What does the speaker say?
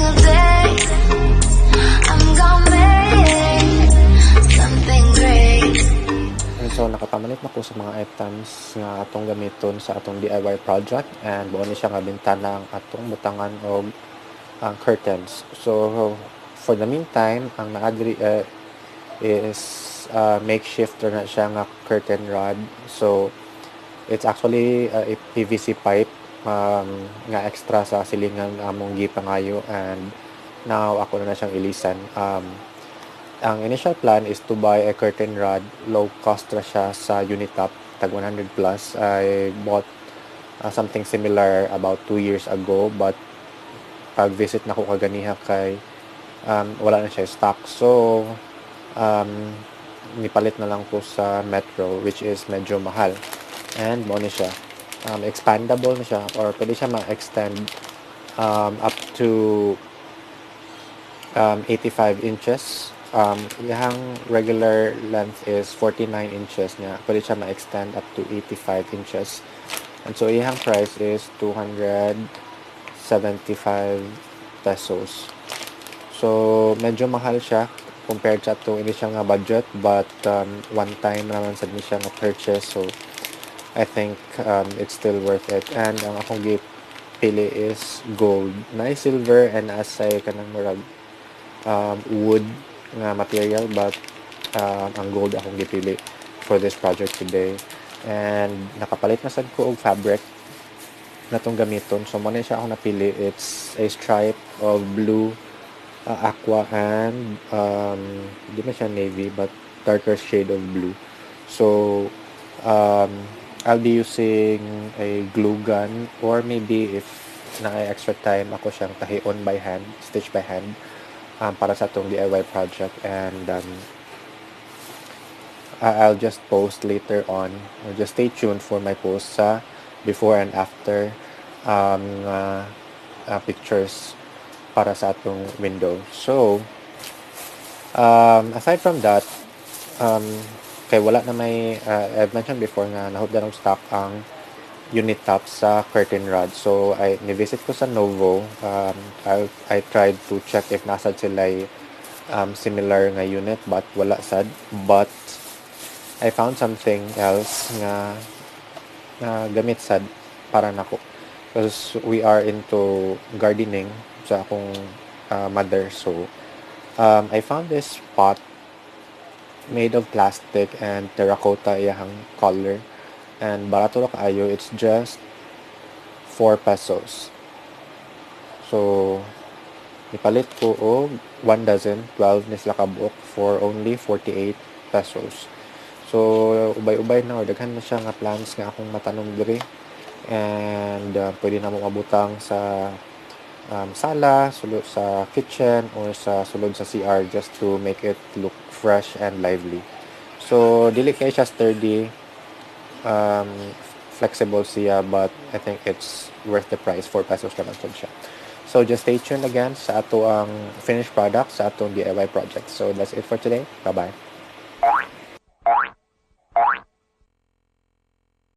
single day. I'm gonna make something great. And so nakapamalit na ko sa mga items nga atong gamiton sa atong DIY project and mao ni siya nga bintana ang atong butangan og ang curtains. So for the meantime, ang naa diri is makeshift ra na siya nga curtain rod. So it's actually a PVC pipe nga extra sa silingan among gipangayo and now ako na siyang ilisan. Ang initial plan is to buy a curtain rod. Low cost ra siya sa Unitop, tag 100 plus. I bought something similar about 2 years ago, but pag visit nako kaganiha kay wala na siya stock. So nipalit na lang ko sa Metro, which is medyo mahal. And mao ni siya. Expandable na siya or pwede siya ma-extend up to 85 inches. Iyang regular length is 49 inches niya. Pwede siya ma-extend up to 85 inches. And so iyang price is 275 pesos. So medyo mahal siya compared sa atong initial nga budget, but one time naman sad ni siya nga purchase, so I think it's still worth it. And ang akong gipili is gold. Naay silver and naa say kanang murag wood nga material, but ang gold akong gipili for this project today. And nakapalit na sad ko og fabric na atong gamiton. So mao na siya akong napili. It's a stripe of blue, aqua and di man siya navy but darker shade of blue. So I'll be using a glue gun or maybe if naay extra time, ako siyang tahion by hand, stitch by hand para sa atong DIY project and I'll just post later on or just stay tuned for my post sa before and after pictures para sa atong window. So, aside from that, kay wala na may, I've mentioned before nga nahupdan og stock ang Unitop sa curtain rod. So, I ni-visit ko sa Novo. I tried to check if naa sad sila similar nga unit, but wala sad. But I found something else nga gamit sad para nako. Because we are into gardening sa akong mother. So, I found this pot made of plastic and terracotta iyahang color. And barato ra kaayo, it's just 4 pesos. So, nipalit ko og 1 dozen, 12 ni sila kabuok for only 48 pesos. So, ubay-ubay na or daghan na siya nga plants nga akong matanom diri. And pwede na mo mabutang sa sala, sulod sa kitchen, or sa sulod sa CR just to make it look fresh and lively. So, dili kay siya sturdy, flexible siya, but I think it's worth the price. 4 pesos naman sad siya. So, just stay tuned again sa atoang finished product sa atong DIY project. So, that's it for today. Bye-bye.